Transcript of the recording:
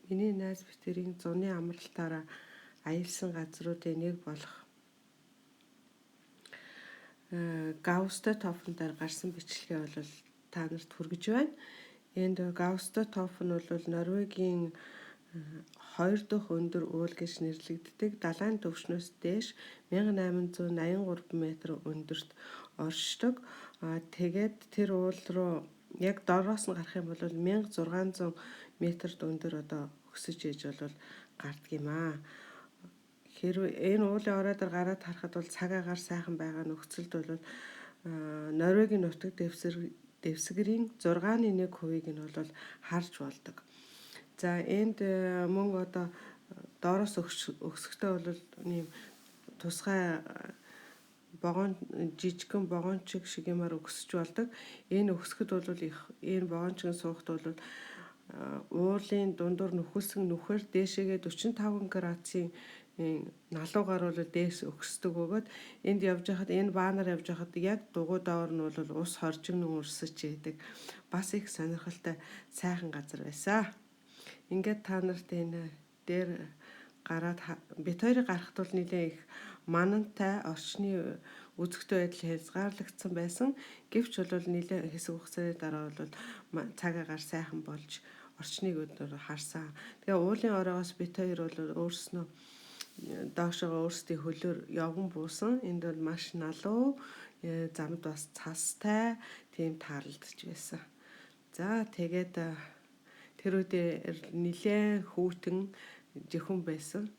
Миний найз бид хоёрын зуны амралтаараа аялсан газруудын нэг болох Гаустотоффен дээр гарсан бичлэгээ бол та нарт хүргэж байна. Энд Гаустотоффен бол Норвегийн хоёр дахь өндөр уул гэж нэрлэгддэг. Далайн түвшнөөс дээш 1883 метр өндөрт оршдог. Тэгээд тэр уул руу яг доороос нь гарах юм бол 1600 метрд өндөр одоо өсөж ээж бол гарддаг юм аа. Хэрвээ энэ уулын орой дээр гараад харахад бол цаг агаар сайхан байгаа нөхцөлд бол Норвегийн нутаг дэвсгэрийн 6-ны 1%-ийг нь бол харж болдог. За, энд мөн одоо доороос өсөхдөө бол ийм тусгай вогоон, жижигхэн вогоончиг шиг юмаар өсөж болдог. Энэ өсөхөд бол их энэ вогоончиг суухад бол уулын дундуур нүхэлсэн нүхээр дээшээгээ 45 градусын налуугаар бол дээш өгсдөг бөгөөд энд явж байхад, энэ баанаар явж байхад яг дугуй доор нь бол ус хоржигнон урсаж идэг. Бас их сонирхолтой сайхан газар байсан. Ингээд та нарт энэ дээр гараад бид хоёрыг гарахад бол нэлээд их манантай орчны үзэгтэй байдал хязгаарлагдсан байсан. Гэвч бол нэлээд хэсэг хугацааны дараа бол цаг агаар сайхан болж орчныг өдөр харсан. Тэгээ уулын оройгоос бид хоёр бол өөрснөө доошоо өөрсдийн хөлөөр явган буусан. Энд бол маш налуу, замд бас цастай тийм тааралдаж байсан. За, тэгээд тэр үедээ нэлээд хүйтэн жихүүн байсан.